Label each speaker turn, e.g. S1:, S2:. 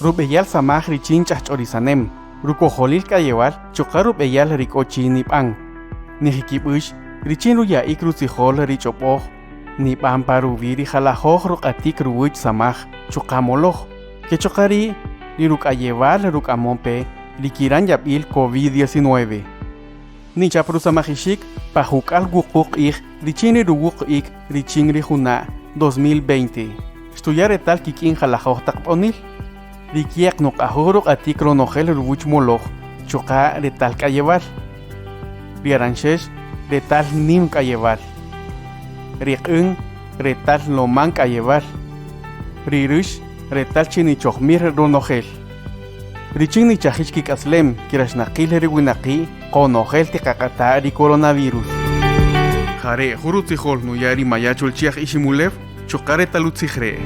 S1: Rub'eyal samaj richin ch'ajch'orisanem, rukojolil k'ayewal chuqa' rub'eyal ri k'o chi nib'an, nijikib'äx richin ruya'ik rutzijol ri ch'ob'oj nib'an pa ruwi' ri jalajöj ruq'atik ruwäch samaj chuqa' moloj, ke chuqa' ri' ri ruk'ayewal ruk'amon pe ri kiran yab'il Covid 19. Nichap rusamajixik pa juk'al wuqu' q'ij richin ri ruwuq ik' richin ri juna' 2020. Xtuya' retal kik'in jalajöj taq b'onil. Ri kyeq nuq'ajuj ruq'atik ronojel ruwuch moloj chuqa' retal k'ayewal. Ri aranxex retal nim k'ayewal. Ri q'ün retal loman k'ayewal. Ri rüx retal chi nichojmir ronojel. Richin nichajix kik'aslem kiraxnaqil ri winaqi' qonojel tiqaq'ata' ri coronavirus. Jare' jun rutzijol nuya' ri Maya Cholchi aj Iximulew chuqa' retal rutzij re'.